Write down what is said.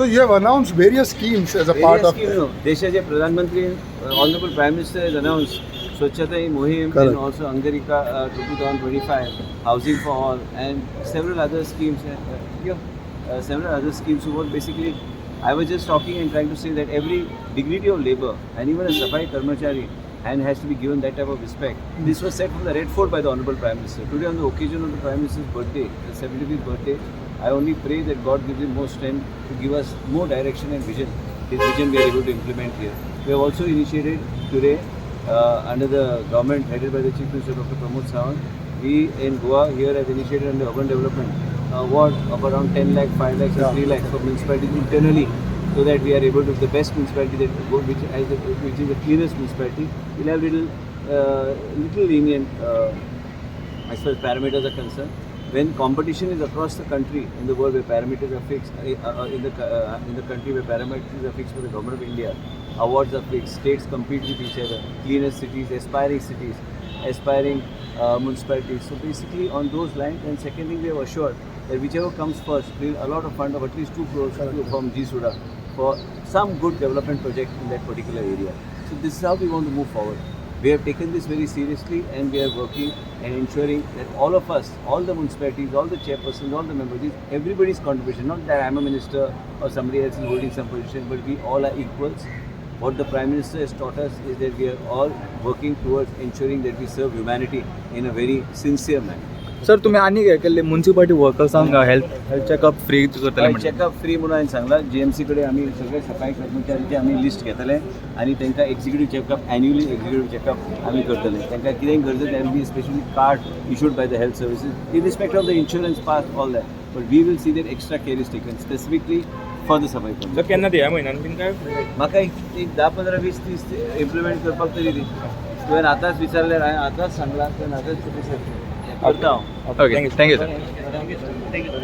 So you have announced various schemes as a part of Various schemes, no. देशाचे प्रधानमंत्री, Honourable Prime Minister has announced Swachhata Hi Mohim Correct. And also Angarika 2025, Housing for All and several other schemes. Yeah, several other schemes. So what basically I was just talking and trying to say that every dignity of labor and even a Safai Karmachari and has to be given that type of respect. This was said from the Red Fort by the Honorable Prime Minister. Today, on the occasion of the Prime Minister's birthday, the 75th birthday, I only pray that God gives him more strength to give us more direction and vision. His vision we are able to implement here. We have also initiated today, under the government headed by the Chief Minister Dr. Pramod Sawant, we in Goa here have initiated under urban development award of around 10 lakh, 5 lakhs and 3 lakhs for municipalities internally, so that we are able to the best municipality that go, which has the, which is the cleanest municipality, will have little lenient as far as parameters are concerned. When competition is across the country, in the world where parameters are fixed, in the country where parameters are fixed for the Government of India, awards are fixed, states compete with each other, cleanest cities, aspiring cities, aspiring municipalities. So basically on those lines, and second thing, we have assured that whichever comes first, we will allot a fund of at least 2 crores from GSUDA for some good development project in that particular area. So this is how we want to move forward. We have taken this very seriously and we are working and ensuring that all of us, all the municipalities, all the chairpersons, all the members, it's everybody's contribution, not that I am a minister or somebody else is holding some position, but we all are equals. What the Prime Minister has taught us is that we are all working towards ensuring that we serve humanity in a very sincere manner. Sir, तुम्ही आनी हे केल्ले municipality वर्कर्सांक health checkup free करतले म्हणटा. Checkup free म्हणून हांवें सांगलां. GMC कडेन आमी सगळे सफाई कर्मचाऱ्यांचे आमी लिस्ट घेतले आनी तांकां executive checkup, annually executive checkup आमी करतले. तांकां कितेंय गरज there be specially card issued by the health services irrespective of the insurance pass, all that, but we will see that extra care is taken specifically for the सफाई कर्मचारी. Sir, केन्ना ते ह्या म्हयन्यान बीन काय? म्हाका एक 10, 15, 20, 30 इम्प्लिमेंट करपाक तरी दी. तुवें आतांच विचारल्यार हांवें आतांच सांगलां, तुवें आतांच करता हांव. Okay, thank you sir.